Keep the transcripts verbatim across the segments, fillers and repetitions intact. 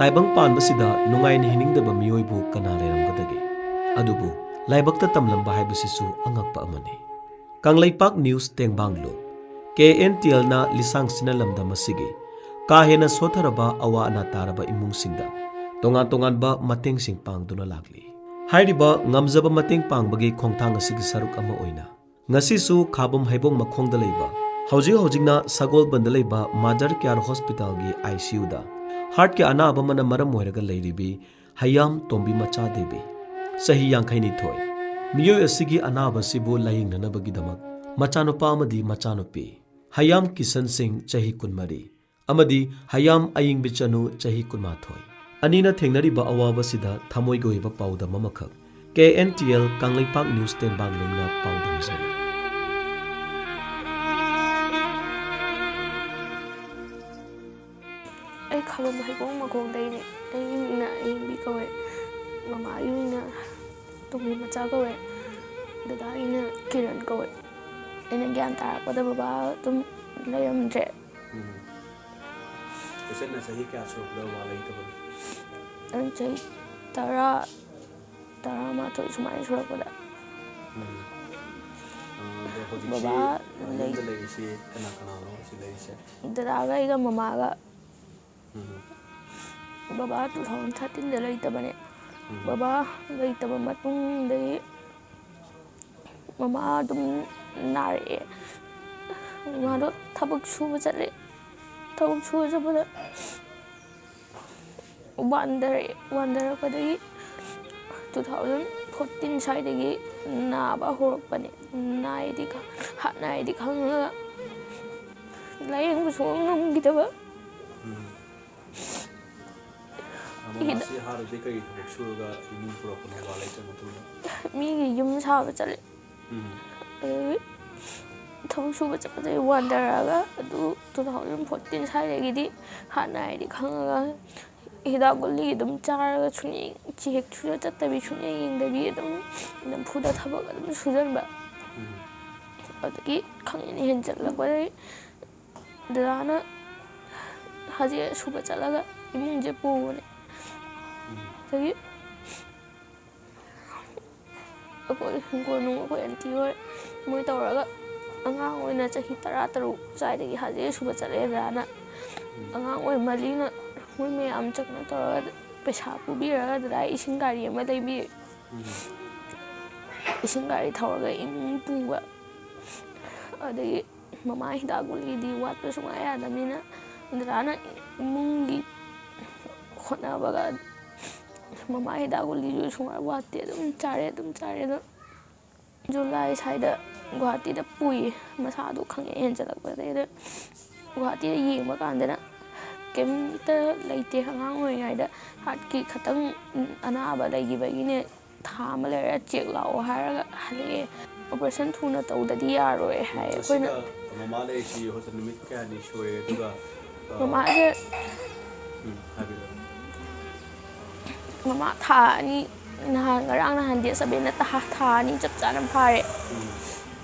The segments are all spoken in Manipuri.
ꯇꯥꯏꯕꯪ ꯄꯥꯟꯕꯁꯤꯗ ꯅꯨꯡꯉꯥꯏꯅ ꯍꯤꯡꯅꯤꯡꯗꯕ ꯃꯤꯑꯣꯏꯕꯨ ꯀꯅꯥ ꯂꯩꯔꯝꯒꯗꯒꯦ? ꯑꯗꯨꯕꯨ ꯂꯥꯏꯕꯛꯇ ꯇꯝꯂꯝꯕ ꯍꯥꯏꯕꯁꯤꯁꯨ ꯑꯉꯛꯄ ꯑꯃꯅꯤ꯫ Kangleipak news Tengbanglup, K N T ꯑꯦꯜꯅ ꯂꯤꯁꯥꯡ ꯁꯤꯟꯅ ꯂꯝꯗꯝ ꯑꯁꯤꯒꯤ ꯀꯥ ꯍꯦꯟꯅ ꯁꯣꯠꯊꯔꯕ ꯑꯋꯥ ꯑꯅꯥ ꯇꯥꯔꯕ ꯏꯃꯨꯡꯁꯤꯡꯗ ꯇꯣꯉꯥꯟ ꯇꯣꯉꯥꯟꯕ ꯃꯇꯦꯡꯁꯤꯡ ꯄꯥꯡꯗꯨꯅ ꯂꯥꯛꯂꯤ꯫ ꯍꯥꯏꯔꯤꯕ ꯉꯝꯖꯕ ꯃꯇꯦꯡ ꯄꯥꯡꯕꯒꯤ ꯈꯣꯡꯊꯥꯡ ꯑꯁꯤꯒꯤ ꯁꯔꯨꯛ ꯑꯃ ꯑꯣꯏꯅ ꯉꯁꯤꯁꯨ ꯈꯥꯕꯝ ꯍꯩꯕꯣꯡ ꯃꯈꯣꯡꯗ ꯂꯩꯕ, ꯍꯧꯖꯤꯛ ꯍꯧꯖꯤꯛꯅ ꯁꯒꯣꯜꯕꯟꯗ ꯂꯩꯕ ꯃꯥꯗꯔ ꯀꯦꯌꯔ ꯍꯣꯁꯄꯤꯇꯥꯜꯒꯤ ꯑꯥꯏ ꯁꯤ ꯌꯨꯗ ꯍꯥꯔꯠꯀꯤ ꯑꯅꯥꯕ ꯑꯃꯅ ꯃꯔꯝ ꯑꯣꯏꯔꯒ ꯂꯩꯔꯤꯕꯤ ꯍꯌꯥꯝ ꯇꯣꯝꯕꯤ ꯃꯆꯥ ꯗꯦꯕꯤ, ꯆꯍꯤ ꯌꯥꯡꯈꯩꯅꯤꯊꯣꯏ, ꯃꯤꯑꯣꯏ ꯑꯁꯤꯒꯤ ꯑꯅꯥꯕꯁꯤꯕꯨ ꯂꯥꯌꯦꯡꯅꯅꯕꯒꯤꯗꯃꯛ ꯃꯆꯥꯅꯨꯄꯥ ꯑꯃꯗꯤ ꯃꯆꯥꯅꯨꯄꯤ ꯍꯌꯥꯝ ꯀꯤꯁꯟ ꯁꯤꯡ, ꯆꯍꯤ ꯀꯨꯟꯃꯔꯤ, ꯑꯃꯗꯤ ꯍꯌꯥꯝ ꯑꯌꯤꯡꯕꯤꯆꯅꯨ, ꯆꯍꯤ ꯀꯨꯟꯃꯥꯊꯣꯏ, ꯑꯅꯤꯅ ꯊꯦꯡꯅꯔꯤꯕ ꯑꯋꯥꯕꯁꯤꯗ ꯊꯃꯣꯏꯒꯤ ꯑꯣꯏꯕ ꯄꯥꯎꯗꯝ ꯑꯃꯈꯛ K N T L Kangleipak news ꯇꯦꯡꯕꯥꯡꯂꯨꯞꯅ ꯄꯥꯎꯗꯝꯖꯔꯤ꯫ ꯑꯩ ꯈꯥꯕꯝ ꯍꯩꯕꯣꯡ ꯃꯈꯣꯡꯗꯩꯅꯦ꯫ ꯑꯩꯒꯤ ꯃꯤꯡꯅ ꯑꯌꯤꯡꯕꯤ ꯀꯧꯋꯦ꯫ ꯃꯃꯥꯒꯤ ꯃꯤꯡꯅ ꯇꯣꯝꯕꯤ ꯃꯆꯥ ꯀꯧꯋꯦ꯫ ꯗꯗꯥꯒꯤꯅ ꯀꯤꯔꯟ ꯀꯧꯋꯦ꯫ ꯑꯩꯅ ꯒ꯭ꯌꯥꯟ ꯇꯥꯔꯛꯄꯗ ꯕꯕꯥ ꯑꯗꯨꯝ ꯂꯩꯔꯝꯗ꯭ꯔꯦ꯫ ꯎꯝ꯫ ꯆꯦꯆꯟꯅ ꯆꯍꯤ ꯀꯌꯥ ꯁꯨꯔꯛꯄꯗ ꯕꯕꯥ ꯂꯩꯇꯕꯅꯣ? ꯑꯩꯅ ꯆꯍꯤ ꯇꯔꯥ, ꯇꯔꯥꯃꯥꯊꯣꯏ ꯁꯨꯃꯥꯏꯅ ꯁꯨꯔꯛꯄꯗ꯫ ꯎꯝ꯫ ꯑ, ꯑꯗꯣ ꯍꯧꯖꯤꯛꯁꯤ, ꯕꯕꯥ ꯑ, ꯌꯨꯝꯗ ꯂꯩ- ꯂꯩꯔꯤꯁꯤ ꯀꯅꯥ ꯀꯅꯥꯅꯣ ꯍꯧꯖꯤꯛ ꯂꯩꯔꯤꯁꯦ? ꯗꯗꯥꯒ ꯑꯩꯒ ꯃꯃꯥꯒ꯫ ꯎꯝ꯫ ꯕꯕꯥ two thousand thirteen ꯗ ꯂꯩꯇꯕꯅꯦ꯫ ꯎꯝ꯫ ꯕꯕꯥ ꯂꯩꯇꯕ ꯃꯇꯨꯡꯗꯒꯤ ꯃꯃꯥ ꯑꯗꯨꯝ ꯅꯥꯔꯛꯑꯦ꯫ ꯃꯥꯗꯣ ꯊꯕꯛ ꯁꯨꯕ ꯆꯠꯂꯦ꯫ ꯊꯕꯛ ꯁꯨꯕ ꯆꯠꯄꯗ ꯋꯥꯟꯊꯔꯛꯑꯦ꯫ ꯋꯥꯟꯊꯔꯛꯄꯗꯒꯤ two thousand fourteen ꯁ꯭ꯋꯥꯏꯗꯒꯤ ꯅꯥꯕ ꯍꯧꯔꯛꯄꯅꯦ꯫ ꯅꯥꯏꯗꯤ ꯈ-, ꯍꯥꯠ ꯅꯥꯏꯗꯤ ꯈꯪꯉꯒ ꯂꯥꯌꯦꯡꯕ ꯁꯨꯡꯉꯝ ꯉꯝꯈꯤꯗꯕ꯫ ꯎꯝ꯫ ꯑ, ꯃꯃꯥꯁꯤ ꯍꯥꯟꯅꯗꯤ ꯀꯔꯤ ꯊꯕꯛ ꯁꯨꯔꯒ ꯏꯃꯨꯡ ꯄꯨꯔꯛꯄꯅꯣ, ꯕꯕꯥ ꯂꯩꯇ꯭ꯔ ꯃꯇꯨꯡꯗ? ꯃꯤꯒꯤ ꯌꯨꯝ ꯁꯥꯕ ꯆꯠꯂꯦ꯫ ꯎꯝ꯫ ꯑꯗꯒꯤ ꯊꯕꯛ ꯁꯨꯕ ꯆꯠꯄꯗꯒꯤ ꯋꯥꯟꯊꯔꯛꯑꯒ, ꯑꯗꯨ two thousand fourteen ꯁ꯭ꯋꯥꯏꯗꯒꯤꯗꯤ ꯍꯥꯟꯅ ꯍꯥꯏꯗꯤ ꯈꯪꯉꯒ ꯍꯤꯗꯥꯛ ꯒꯨꯂꯤ ꯑꯗꯨꯝ ꯆꯥꯔꯒ ꯁꯨꯡꯌꯦꯡ, ꯆꯦꯛ ꯁꯨꯡꯆꯠ ꯆꯠꯇꯕꯤ, ꯁꯨꯡꯌꯦꯡ ꯌꯦꯡꯗꯕꯤ ꯑꯗꯨꯝ ꯅꯝꯐꯨꯗ ꯊꯕꯛ ꯑꯗꯨꯝ ꯁꯨꯖꯟꯕ꯫ ꯎꯝ꯫ ꯑꯗꯒꯤ ꯈꯪꯍꯦꯟ ꯍꯦꯟꯖꯜꯂꯛꯄꯗꯒꯤ ꯗꯗꯥꯅ ꯍꯖꯤꯔ ꯁꯨꯕ ꯆꯠꯂꯒ ꯏꯃꯨꯡꯁꯦ ꯄꯨꯕꯅꯦ꯫ ꯑꯗꯒꯤ ꯑꯩꯈꯣꯏ ꯍꯤꯡꯒꯣꯜ ꯅꯨꯡ ꯑꯩꯈꯣꯏ ꯑꯟꯇꯤ ꯍꯣꯏ ꯃꯣꯏ ꯇꯧꯔꯒ ꯑꯉꯥꯡ ꯑꯣꯏꯅ ꯆꯍꯤ ꯇꯔꯥ ꯇꯔꯨꯛ ꯁ꯭ꯋꯥꯏꯗꯒꯤ ꯍꯥꯖꯤꯔ ꯁꯨꯕ ꯆꯠꯂꯦ ꯗꯗꯥꯅ꯫ ꯑꯉꯥꯡ ꯑꯣꯏꯃꯜꯂꯤꯅ ꯃꯣꯏ ꯃꯌꯥꯝ ꯆꯪꯅ ꯇꯧꯔꯒ ꯄꯩꯁꯥ ꯄꯨꯕꯤꯔꯒ ꯗꯗꯥ ꯏꯁꯤꯡ ꯒꯥꯔꯤ ꯑꯃ ꯂꯩꯕꯤ꯫ ꯏꯁꯤꯡ ꯒꯥꯔꯤ ꯊꯧꯔꯒ ꯏꯃꯨꯡ ꯄꯨꯕ꯫ ꯑꯗꯒꯤ ꯃꯃꯥ ꯍꯤꯗꯥꯛ ꯒꯨꯂꯤꯗꯤ ꯋꯥꯠꯄ ꯁꯨꯡꯌꯥ ꯌꯥꯗꯕꯅꯤꯅ ꯗꯗꯥꯅ ꯏꯃꯨꯡꯒꯤ ꯍꯣꯠꯅꯕꯒ ꯃꯃꯥ ꯍꯤꯗꯥꯛ ꯒꯨꯂꯤꯁꯨ ꯁꯨꯡꯋꯥꯠ ꯋꯥꯠꯇꯦ꯫ ꯑꯗꯨꯝ ꯆꯥꯔꯦ, ꯑꯗꯨꯝ ꯆꯥꯔꯦ꯫ ꯑꯗꯣ ꯖꯨꯂꯥꯏ ꯁ꯭ꯋꯥꯏꯗ ꯒꯨꯍꯥꯇꯤꯗ ꯄꯨꯏ꯫ ꯃꯁꯥꯗꯣ ꯈꯪꯍꯦꯟ ꯍꯦꯟꯖꯜꯂꯛꯄꯗꯩꯗ ꯒꯨꯍꯥꯇꯤꯗ ꯌꯦꯡꯕ ꯀꯥꯟꯗꯅ ꯀꯩꯝꯇ ꯂꯩꯇꯦ꯫ ꯑꯉꯥꯡ ꯑꯣꯏꯔꯤꯉꯩꯗ ꯍꯥꯔꯠꯀꯤ ꯈꯇꯪ ꯑꯅꯥꯕ ꯂꯩꯈꯤꯕꯒꯤꯅꯦ, ꯊꯥ ꯑꯃ ꯂꯩꯔ ꯆꯦꯛ ꯂꯥꯛꯑꯣ ꯍꯥꯏꯔꯒ ꯍꯜꯂꯛꯑꯦ꯫ ꯑꯣꯄꯔꯦꯁꯟ ꯊꯨꯅ ꯇꯧꯗꯗꯤ ꯌꯥꯔꯣꯏ ꯍꯥꯏ꯫ ꯑꯩꯈꯣꯏꯅ ꯑꯁꯤꯒ ꯃꯃꯥ ꯂꯩꯔꯤꯁꯤ ꯍꯧꯖꯤꯛ ꯅꯨꯃꯤꯠ ꯀꯌꯥꯅꯤ ꯁꯨꯔꯦ? ꯑꯗꯨꯒ, ꯑ, ꯃꯃꯥꯁꯦ ꯎꯝ, ꯍꯥꯏꯕꯤꯔꯛꯑꯣ꯫ ꯃꯃꯥ ꯊꯥ ꯑꯅꯤ, ꯅꯍꯥꯟ, ꯉꯔꯥꯡ ꯅꯍꯥꯟ ꯗꯦꯠ ꯁꯕꯦꯟꯗ ꯊꯥ, ꯊꯥ ꯑꯅꯤ ꯆꯞ ꯆꯥꯅ ꯐꯥꯔꯦ꯫ ꯎꯝ꯫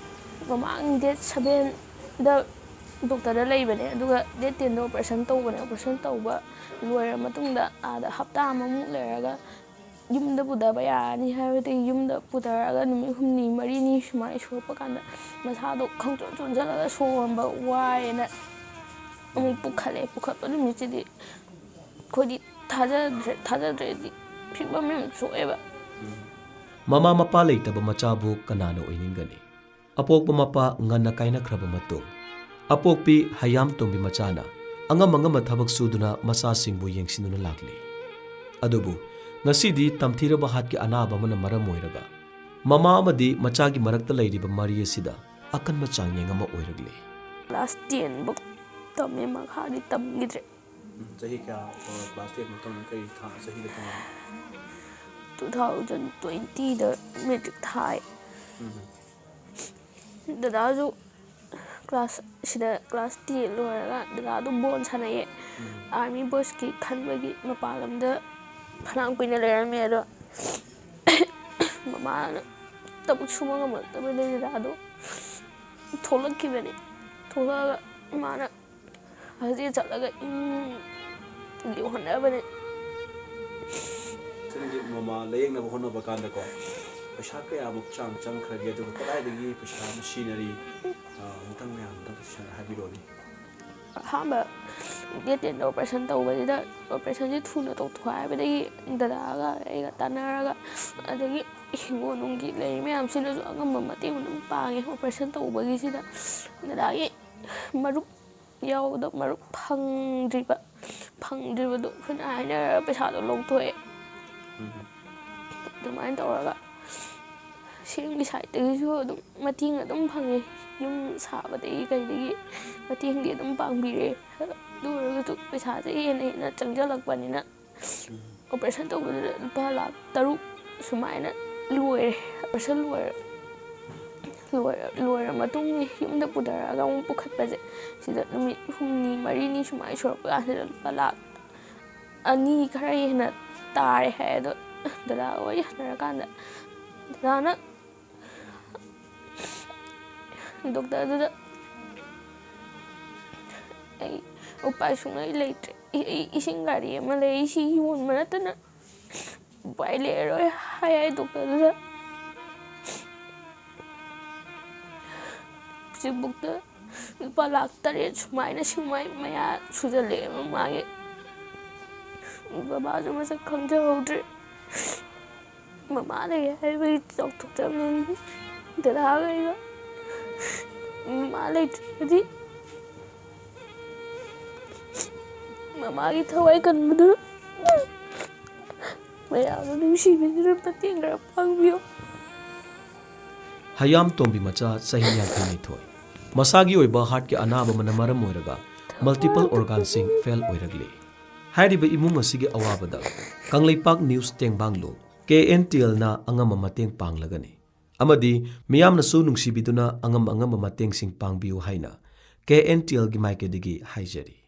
ꯃꯃꯥꯡ ꯗꯦꯠ ꯁꯕꯦꯟꯗ ꯗꯣꯛꯇꯔꯗ ꯂꯩꯕꯅꯦ, ꯑꯗꯨꯒ ꯗꯦꯠ ꯇꯦꯟꯗ ꯑꯣꯄꯔꯦꯁꯟ ꯇꯧꯕꯅꯦ꯫ ꯑꯣꯄꯔꯦꯁꯟ ꯇꯧꯕ ꯂꯣꯏꯔ ꯃꯇꯨꯡꯗ ꯑꯥꯗ ꯍꯞꯇꯥ ꯑꯃꯃꯨꯛ ꯂꯩꯔꯒ ꯌꯨꯝꯗ ꯄꯨꯊꯕ ꯌꯥꯔꯅꯤ ꯍꯥꯏꯕꯗꯒꯤ ꯌꯨꯝꯗ ꯄꯨꯊꯔꯒ ꯅꯨꯃꯤꯠ ꯍꯨꯝꯅꯤ ꯃꯔꯤꯅꯤ ꯁꯨꯃꯥꯏꯅ ꯁꯨꯔꯛꯄ ꯀꯥꯟꯗ ꯃꯁꯥꯗꯣ ꯈꯪꯆꯣꯟ ꯆꯣꯟꯖꯜꯂꯒ ꯁꯣꯔ ꯍꯣꯟꯕ ꯋꯥꯏꯌꯦꯅ ꯑꯃꯨꯛ ꯄꯨꯈꯠꯂꯦ꯫ ꯄꯨꯈꯠꯄ ꯅꯨꯃꯤꯠꯁꯤꯗꯤ ꯑꯩꯈꯣꯏꯗꯤ ꯊꯥꯖꯗ꯭ꯔꯦ, ꯊꯥꯖꯗ꯭ꯔꯦꯗꯤ ꯐꯤꯕꯝ ꯌꯥꯝ ꯁꯣꯛꯑꯦꯕ꯫ ꯃꯃꯥ ꯃꯄꯥ ꯂꯩꯇꯕ ꯃꯆꯥꯕꯨ ꯀꯅꯥꯅ ꯑꯣꯏꯅꯤꯡꯒꯅꯤ? ꯑꯄꯣꯛꯄ ꯃꯄꯥ ꯉꯟꯅ ꯀꯥꯏꯅꯈ꯭ꯔꯕ ꯃꯇꯨꯡ, ꯑꯄꯣꯛꯄꯤ ꯍꯌꯥꯝ ꯇꯣꯝꯕꯤ ꯃꯆꯥꯅ ꯑꯉꯝ ꯑꯉꯝꯕ ꯊꯕꯛ ꯁꯨꯗꯨꯅ ꯃꯆꯥꯁꯤꯡꯕꯨ ꯌꯦꯡꯁꯤꯟꯗꯨꯅ ꯂꯥꯛꯂꯤ꯫ ꯑꯗꯨꯕꯨ ꯉꯁꯤꯗꯤ ꯇꯝꯊꯤꯔꯕ ꯍꯥꯔꯠꯀꯤ ꯑꯅꯥꯕ ꯑꯃꯅ ꯃꯔꯝ ꯑꯣꯏꯔꯒ ꯃꯃꯥ ꯑꯃꯗꯤ ꯃꯆꯥꯒꯤ ꯃꯔꯛꯇ ꯂꯩꯔꯤꯕ ꯃꯔꯤ ꯑꯁꯤꯗ ꯑꯀꯟꯕ ꯆꯥꯡꯌꯦꯡ ꯑꯃ ꯑꯣꯏꯔꯛꯂꯤ꯫ ꯀ꯭ꯂꯥꯁ ꯇꯦꯟ ꯐꯧ ꯇꯝꯃꯦ, ꯃꯈꯥꯗꯤ ꯇꯝꯈꯤꯗ꯭ꯔꯦ꯫ ꯎꯝ, ꯆꯍꯤ ꯀꯌꯥ, ꯑ, ꯀ꯭ꯂꯥꯁ ꯇꯦꯟ ꯐꯧ ꯇꯝꯃꯦ? ꯀꯩ ꯊꯥ, ꯆꯍꯤꯗ ꯇꯝꯃꯦ? ꯇꯨ ꯊꯥꯎꯖꯟ ꯇ꯭ꯋꯦꯟꯇꯤꯗ ꯃꯦꯇ꯭ꯔꯤꯛ ꯊꯥꯏ꯫ ꯎꯝ꯫ ꯗꯗꯥꯁꯨ ꯀ꯭ꯂꯥꯁ, ꯁꯤꯗ ꯀ꯭ꯂꯥꯁ ꯇꯦꯟ ꯂꯣꯏꯔꯒ ꯗꯗꯥꯗꯣ ꯕꯣꯜ ꯁꯥꯟꯅꯩꯌꯦ꯫ ꯎꯝ꯫ ꯑꯥꯔꯃꯤ ꯄꯣꯁꯀꯤ ꯈꯟꯕꯒꯤ ꯃꯄꯥꯟ ꯂꯝꯗ ꯐꯅꯌꯥꯝ ꯀꯨꯏꯅ ꯂꯩꯔꯝꯃꯦ꯫ ꯑꯗꯣ ꯃꯃꯥꯅ ꯊꯕꯛ ꯁꯨꯕ ꯉꯝꯃꯛꯇꯕꯗꯒꯤ ꯗꯗꯥꯗꯣ ꯊꯣꯛꯂꯛꯈꯤꯕꯅꯦ꯫ ꯊꯣꯛꯂꯛꯑꯒ ꯃꯥꯅ ꯍꯧꯖꯤꯛ ꯆꯠꯂꯒ ꯏꯃꯨꯡ ꯒꯤ ꯍꯣꯠꯅꯕꯅꯤ꯫ ꯁꯤꯒꯤ ꯃꯃꯥ ꯂꯥꯌꯦꯡꯅꯕ ꯍꯣꯠꯅꯕ ꯀꯥꯟꯗꯀꯣ, ꯄꯩꯁꯥ ꯀꯌꯥꯃꯨꯛ ꯆꯥꯡ ꯆꯪꯈ꯭ꯔꯒꯦ? ꯑꯗꯨꯒ ꯀꯗꯥꯏꯗꯒꯤ ꯄꯩꯁꯥ ꯃꯁꯤꯅꯔꯤ? ꯑꯃꯨꯛꯇꯪ ꯃꯌꯥꯝꯗ ꯍꯥꯏꯕꯤꯔꯛꯑꯣꯅꯦ꯫ ꯑꯍꯥꯟꯕ ꯗꯦꯠ ꯇꯦꯟꯗ ꯑꯣꯄꯔꯦꯁꯟ ꯇꯧꯕꯁꯤꯗ, ꯑꯣꯄꯔꯦꯁꯟꯁꯤ ꯊꯨꯅ ꯇꯧꯊꯣꯛ ꯍꯥꯏꯕꯗꯒꯤ ꯗꯗꯥꯒ ꯑꯩꯒ ꯇꯥꯟꯅꯔꯒ, ꯑꯗꯒꯤ ꯍꯤꯡꯒꯣꯜ ꯅꯨꯡꯒꯤ ꯂꯩꯔꯤ ꯃꯌꯥꯝꯁꯤꯅꯁꯨ ꯑꯉꯝꯕ ꯃꯇꯦꯡ ꯑꯗꯨꯝ ꯄꯥꯡꯉꯦ꯫ ꯑꯣꯄꯔꯦꯁꯟ ꯇꯧꯕꯒꯤꯁꯤꯗ ꯗꯗꯥꯒꯤ ꯃꯔꯨꯞ ꯌꯥꯎꯕꯗꯣ, ꯃꯔꯨꯞ ꯐꯪꯗ꯭ꯔꯤꯕ ꯐꯪꯗ꯭ꯔꯤꯕꯗꯣ ꯑꯩꯈꯣꯏꯅ ꯍꯥꯏꯅꯔꯒ ꯄꯩꯁꯥꯗꯣ ꯂꯧꯊꯣꯛꯑꯦ꯫ ꯑꯗꯨꯃꯥꯏꯅ ꯇꯧꯔꯒ ꯁꯦꯝꯒꯤ ꯁꯥꯏꯠꯇꯒꯤꯁꯨ ꯑꯗꯨꯝ ꯃꯇꯦꯡ ꯑꯗꯨꯝ ꯐꯪꯉꯦ꯫ ꯌꯨꯝ ꯁꯥꯕꯗꯒꯤ ꯀꯩꯗꯒꯤ ꯃꯇꯦꯡꯗꯤ ꯑꯗꯨꯝ ꯄꯥꯡꯕꯤꯔꯦ꯫ ꯑꯗꯨ ꯑꯣꯏꯔꯒꯁꯨ ꯄꯩꯁꯥꯁꯦ ꯍꯦꯟꯅ ꯍꯦꯟꯅ ꯆꯪꯁꯤꯜꯂꯛꯄꯅꯤꯅ, ꯑꯣꯄꯔꯦꯁꯟ ꯇꯧꯕꯗꯨꯗ ꯂꯨꯄꯥ ꯂꯥꯈ ꯇꯔꯨꯛ ꯁꯨꯃꯥꯏꯅ ꯂꯣꯏꯔꯦ꯫ ꯑꯣꯄꯔꯦꯁꯟ ꯂꯣꯏꯔ ꯂꯣꯏꯔ ꯂꯣꯏꯔ ꯃꯇꯨꯡꯒꯤ ꯌꯨꯝꯗ ꯄꯨꯊꯔꯛꯑꯒ ꯑꯃꯨꯛ ꯄꯨꯈꯠꯄꯁꯦ, ꯁꯤꯗ ꯅꯨꯃꯤꯠ ꯍꯨꯝꯅꯤ ꯃꯔꯤꯅꯤ ꯁꯨꯃꯥꯏꯅ ꯁꯨꯔꯛꯄ ꯀꯥꯟꯁꯤꯗ ꯂꯨꯄꯥ ꯂꯥꯈ ꯑꯅꯤ ꯈꯔ ꯍꯦꯟꯅ ꯇꯥꯔꯦ ꯍꯥꯏ꯫ ꯑꯗꯣ ꯗꯗꯥꯒ ꯋꯥꯔꯤ ꯁꯥꯟꯅꯔꯀꯥꯟꯗ ꯗꯗꯥꯅ ꯗꯣꯛꯇꯔꯗꯨꯗ "ꯑꯩ ꯎꯄꯥꯏ ꯁꯨꯡꯂꯩ ꯂꯩꯇ꯭ꯔꯦ꯫ ꯑꯩ ꯑꯩ ꯏꯁꯤꯡ ꯒꯥꯔꯤ ꯑꯃ ꯂꯩ, ꯑꯩ ꯁꯤ ꯌꯣꯟꯕ ꯅꯠꯇꯅ ꯎꯄꯥꯏ ꯂꯩꯔꯔꯣꯏ" ꯍꯥꯏ ꯍꯥꯏ ꯗꯣꯛꯇꯔꯗꯨꯗ꯫ ꯍꯧꯖꯤꯛꯐꯥꯎꯗ ꯂꯨꯄꯥ ꯂꯥꯈ ꯇꯔꯦꯠ ꯁꯨꯃꯥꯏꯅ, ꯁꯨꯃꯥꯏ ꯃꯌꯥ ꯁꯨꯖꯜꯂꯛꯑꯦ ꯃꯃꯥꯒꯤ꯫ ꯕꯕꯥꯁꯨ ꯃꯁꯛ ꯈꯪꯖꯍꯧꯗ꯭ꯔꯦ꯫ ꯃꯃꯥ ꯂꯩ ꯍꯥꯏꯕꯒꯤ ꯆꯥꯎꯊꯣꯛꯆꯕꯅꯤ ꯗꯗꯥꯒ ꯑꯩꯒ꯫ ꯃꯃꯥ ꯂꯩꯇ꯭ꯔꯗꯤ ꯃꯃꯥꯒꯤ ꯊꯋꯥꯏ ꯀꯟꯕꯗꯨ, ꯃꯌꯥꯝꯅ ꯅꯨꯡꯁꯤꯕꯤꯗꯨꯅ ꯃꯇꯦꯡ ꯈꯔ ꯄꯥꯡꯕꯤꯌꯨ꯫ ꯍꯌꯥꯝ ꯇꯣꯝꯕꯤ ꯃꯆꯥ ꯆꯍꯤ ꯌꯥꯡꯈꯩꯅꯤꯊꯣꯏ꯫ ꯃꯁꯥꯒꯤ ꯑꯣꯏꯕ ꯍꯥꯔꯠꯀꯤ ꯑꯅꯥꯕ ꯑꯃꯅ ꯃꯔꯝ ꯑꯣꯏꯔꯒ ꯃꯜꯇꯤꯄꯜ ꯑꯣꯔꯒꯥꯟꯁꯤꯡ ꯐꯦꯜ ꯑꯣꯏꯔꯛꯂꯤ꯫ ꯍꯥꯏꯔꯤꯕ ꯏꯃꯨꯡ ꯑꯁꯤꯒꯤ ꯑꯋꯥꯕꯗ Kangleipak news Tengbanglup K N T ꯑꯦꯜꯅ ꯑꯉꯝꯕ ꯃꯇꯦꯡ ꯄꯥꯡꯂꯒꯅꯤ꯫ ꯑꯃꯗꯤ ꯃꯤꯌꯥꯝꯅꯁꯨ ꯅꯨꯡꯁꯤꯕꯤꯗꯨꯅ ꯑꯉꯝ ꯑꯉꯝꯕ ꯃꯇꯦꯡꯁꯤꯡ ꯄꯥꯡꯕꯤꯌꯨ ꯍꯥꯏꯅ ꯀꯦ ꯑꯦꯟ ꯇꯤ ꯑꯦꯜꯒꯤ ꯃꯥꯏꯀꯩꯗꯒꯤ ꯍꯥꯏꯖꯔꯤ꯫